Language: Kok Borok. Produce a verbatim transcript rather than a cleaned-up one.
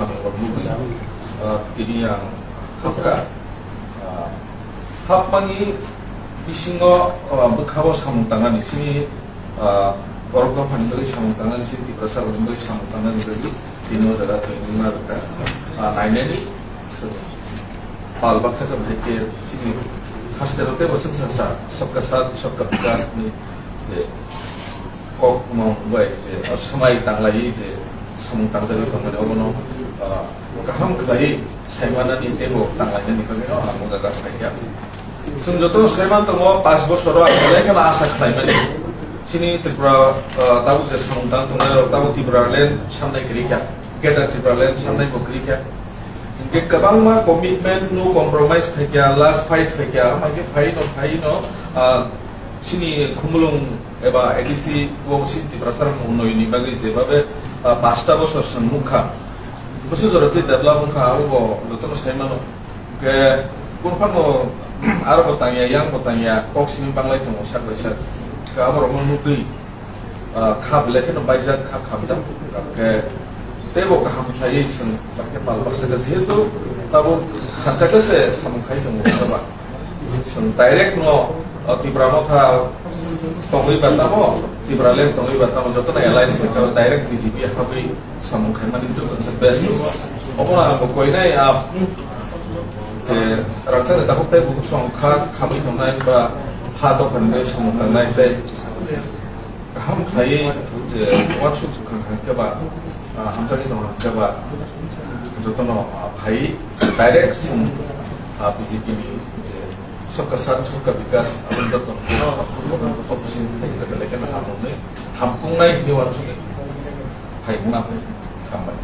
Samung rok nugwi, ah, tini ang hapkha. Ah, hapmani bisingo, ah, bwkhao samung tangnani sini, ah, borok dophani bagwi samung tangnani sini, Tiprasa rokni bagwi samung tangnani bagwi tini o jaga training ma rwkha. Ah, nainani sini pal baksa khe bahai khe sini haste rok tei bo chwngsa sa sabka saath sabka vikas ni je kok no bai je, o, swmai tanglai je samung tangjagwi tongmani obono, ah, kaham khlai saimanani tei bo tanglainani bagwi no ang o jaga phaikha. Chwng joto no saiman tongo, panch bosor o ang belai kheno asa khlaimani. Chini Tripura, ah, tabuk je samung tang tongnai rok tabuk Tipraland samnai kwrwi kha, Greater Tipraland samnai bo kwrwi kha. Hingke kwbangma commitment, no compromise phaikha, last fight phaikha, hingke phai no, phai no, ah, chini Khumulwng eba A D C o sin Tiprasa rok unnoyonni bagwi jebabe, ah, pasta bosor chwng nukha. Bwswk jora twi develop wngkha, abo bo jotono sai mano. Hingke kunu phano aro bo tangya, yang bo tangya, kok simi banglai tongo sak bai sak. Hingke abo rokno nukgwi, ah, kha belai kheno baijak, kha khamjak. Hingke teibo kaham khlaiwi chwng, hingke mal baksa khe jehetu tabuk khansa khe se samung khai tongo, hwnba? Chwng direct no, o, Tipra Motha tongwi ba tamo, Tipraland tongwi ba tamo, jotono alliance ni tamo direct B J P habwi samung khaimani joto se best. Obono ang bo koinai, ah, je rangchak ni takhuk tei bukhuk song kha khamwi tongnai ba ha dophani bai samung tangnai tei kaham khlaiwi je uansuk thwkha hwnkhe ba, ah, hamjakgwi tongkha hwnkhe ba jotono, ah, phai direct chwng, ah, B J P ni je Sabka Saath Sabka Vikas aboni joto opposition phai khe belai kheno hamjaknai, hamkungnai hinwi uansukwi phai wngna hambai.